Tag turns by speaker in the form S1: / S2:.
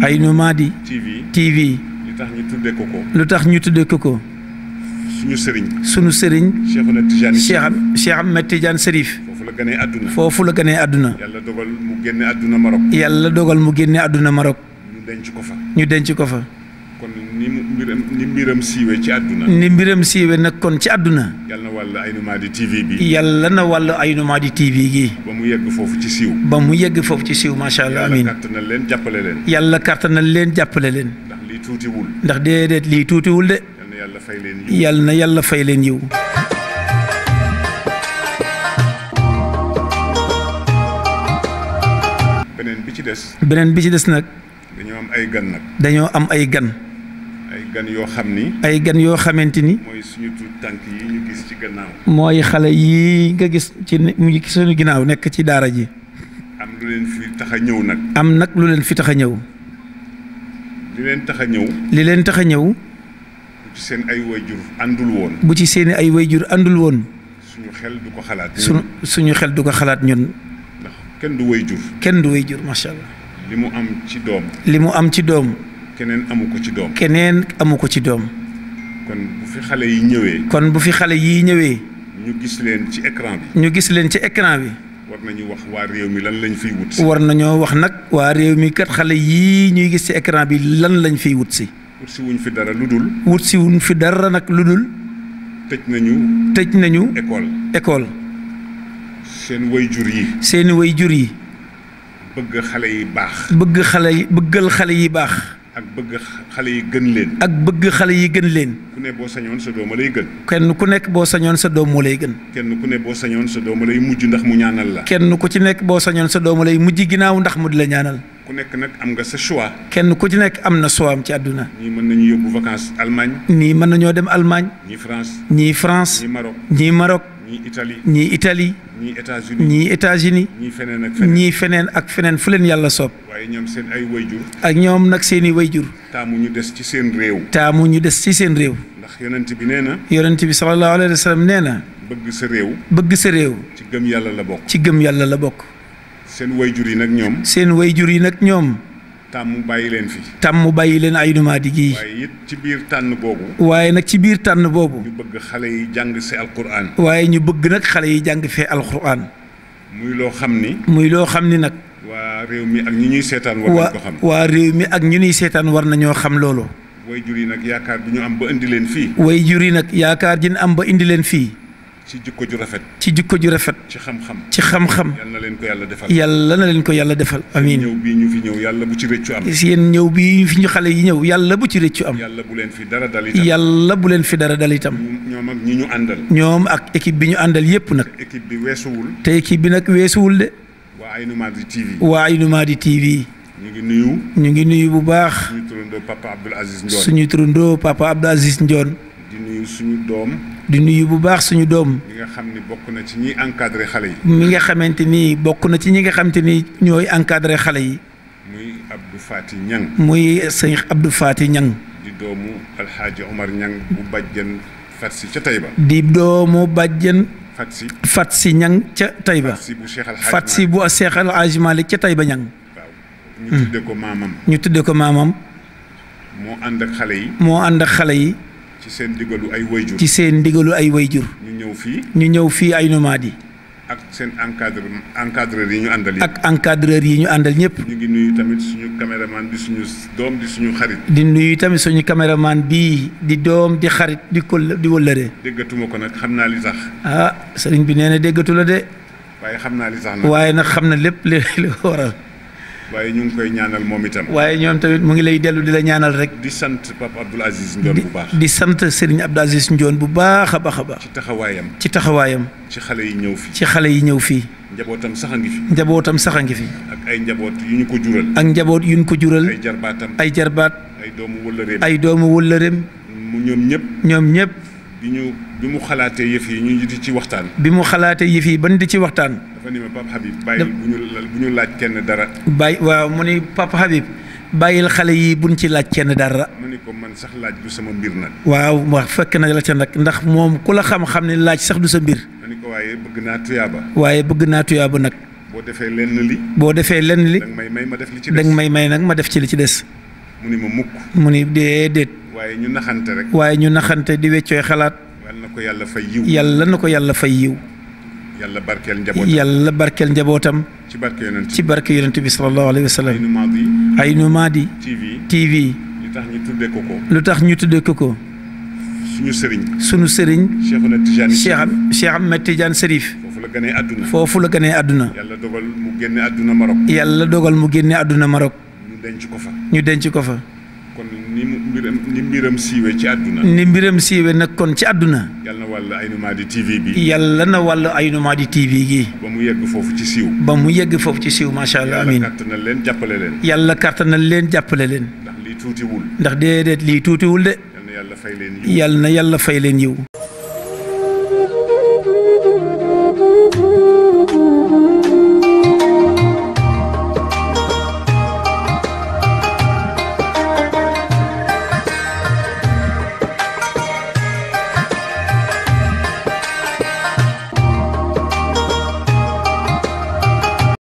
S1: Aynou Mady TV lu tax ñu tuddee ko ko sunu sëriñ Cheikh Ahmed Tidiane Chérif foofu la gënee àdduna yàlla dogal mu génne àdduna Maroc ñu denc ko fa
S2: kon ni mbiram siiwee ci àdduna
S1: ni mbiram siiwee nag kon ci àdduna
S2: yàlla na wàll Aynou Mady TV bi
S1: yàlla na wàll Aynou Mady TV gi
S2: ba mu yegg foofu ci siiw
S1: macha allah amiin
S2: yàlla kàttanal leen jàppale leen
S1: yàlla kàttanal leen jàppale leen
S2: ndax lii tuutiwul
S1: ndax déedéet lii tuutiwul de yàlla na yàlla fay leen yiw beneen bi ci des nag dañoo am ay gan ay gan yoo xamante ni
S2: mooy suñu tuut tànk yi ñu gis ci gannaaw
S1: mooy xale yi nga gis ci mu ngi suñu ginnaaw nekk ci daara ji
S2: am lu leen fi tax a ñëw nag
S1: am nag lu leen fi tax a ñëw
S2: li leen tax a ñëw
S1: bu
S2: ci seen ay wayjur àndul woon
S1: bu ci seeni ay wayjur àndul woon
S2: suñu xel du ko xalaat
S1: suñu xel du ko xalaat ñun
S2: ndax kenn du wayjur macha allah li mu am ci doom keneen amu ko ci doom kon bu fi xale yi ñëwee ñu gis leen ci écran bi war nañu wax waa réew mi lan lañ fiy wut si
S1: war nañoo wax nag waa réew mi kat xale yii ñuy gis ci écran bi lan lañ fiy wut si
S2: wut si wuñ fi dara lu dul
S1: tëj nañu école
S2: seen
S1: wayjur yi
S2: bëgg xale yi baax
S1: bëggal xale yi baax
S2: ak bëgg xale yi gën leen ku ne boo sañoon sa doom lay gën
S1: kenn ku nekk boo sañoon sa doom moo lay gën
S2: kenn ku ne boo sañoon sa doom lay mujj ndax mu ñaanal la
S1: kenn ku ci nekk boo sañoon sa doom lay mujj ginnaaw ndax mu di la ñaanal
S2: ku nekk nag am nga sa choix
S1: kenn ku ci nekk am na choix am ci àdduna
S2: ñii mën nañu yóbbu vacances Allemagne
S1: ñii mën nañoo dem Allemagne
S2: ñii France
S1: ñii Maroc ñii Italie ñii États-Unis ñii feneen ak feneen fu leen yàlla soob
S2: waaye ñoom seen ay wayjur
S1: ak ñoom nag seeni wayjur
S2: taamu ñu des ci seen réew
S1: ndax yonent bi sallallahu alayhi wa sallam nee na bëgg sa réew
S2: ci gëm yàlla la bokk seen wayjur yi nag ñoom tàmm bàyyi leen Aynou Mady gi waaye nag ci biir tànn boobu ñu bëgg xale yi jàng fi alquran muy loo xam ni nag waa réew mi ak ñi ñuy seetaan war nañoo xam loolu wayjur yi nag yaakaar bi ñu am ba indi leen fii ci jikko ju rafet ci xam-xam yàlla na leen ko yàlla defal amiin ñëw bii ñu fi ñëw yàlla bu ci rëccu am seen ñëw bii fi ñu xale yi ñëw yàlla bu ci rëccu am yàlla bu leen fi dara dal itam ñoom ak ñi ñu àndal ñoom ak équipe bi ñu àndal yépp nag te équipe bi nag weesuwul de waa Aynou Mady TV ñu ngi nuyu bu baax suñu turandoo Papa Abdou Aziz Ndione di nuyu bu baax suñu doom mi nga xam ni bokk na ci ñi encadré xale yi mi nga xamante ni bokk na ci ñi nga xamante ni ñooy encadré xale yi muy sëñ Abdou Fati Ñang di doomu Alxaaji Omar Ñang bu bàjjen Fatsi ca Taïba di doomu bàjjen Fatsi Ñang ca Taïba Fatsi bu Cheikh El Hadji Malick ca Taïba Ñang ñu tudde ko maamam moo ànd ak xale yi ci seen ndigalu ay wayjur ñu ñëw fii Aynou Mady ak seen encadreur yi ñu àndal ñëpp ñu ngi nuyu tamit suñu caméraman di suñu doom di suñu xarit di nuyu tamit suñu caméraman bii di doom di xarit di wëllëre déggatuma ko nag xam naa li tax sëriñ bi nee na déggatu la de waaye nag xam na lépp li waral waaye ñu ngi koy ñaanal moom itam waaye ñoom tamit mu ngi lay dellu di la ñaanal rek di sant Papa Abdou Aziz Ndione bu baax di sant Serigne Abdou Aziz Ndione bu baax a baax ci taxawaayam ci xale yi ñëw fii njabootam sax a ngi fi ak ay njaboot yu ñu ko jural ay jarbaat ay doomu wëllëreem ñoom ñëpp bi mu xalaatee yëf yi ñu di ci waxtaan ban di ci waxtaan dafa ni ma Papa Habib bàyyil bu ñu laaj kenn dara waaw mu ni Papa Habib bàyyil xale yi buñ ci laaj kenn dara ma ni ko man sax laaj du sama mbir nag waaw wax fekk na la ca nag ndax moom ku la xam-xam ne laaj sax du sa mbir ma ni ko waaye bëgg naa tuyaaba nag
S1: boo defee lenn li.
S2: danga may may ma def li ci des.
S1: danga may may nag ma def ci li ci des.
S2: mu ni ma mukk.
S1: mu ni déedéet.
S2: waaye ñu naxante rek.
S1: waaye ñu naxante di weccooy xalaat.
S2: yàlla na ko yàlla fay yiw.
S1: yàlla na ko yàlla fay yiw.
S2: yàlla barkeel njabootam.
S1: yàlla barkeel njabootam.
S2: ci barke yonent
S1: bi sallallahu alayhi wa sallam. Aynu Mady TV. lu tax ñu tuddee ko ko. sunu sëriñ. Cheikh Ahmed Tidiane Serif. foofu la gënee àdduna.
S2: yàlla dogal mu génne àdduna Maroc.
S1: yàlla dogal mu génne àdduna Maroc.
S2: ñu denc ko fa. kon ni mbiram siiwee ci àdduna. ni
S1: mbiram siiwee nag kon ci àdduna.
S2: yàlla na wàllu Aynu Mady TV bi.
S1: yàlla na wàllu Aynu Mady TV gi.
S2: ba mu yegg foofu ci siiw.
S1: macha allah amiin.
S2: yàlla kàttanal leen jàppale leen.
S1: yàlla kàttanal leen jàppale leen.
S2: ndax lii tuutiwul.
S1: ndax déedéet lii tuutiwul de.
S2: yàlla na yàlla fay leen yiw.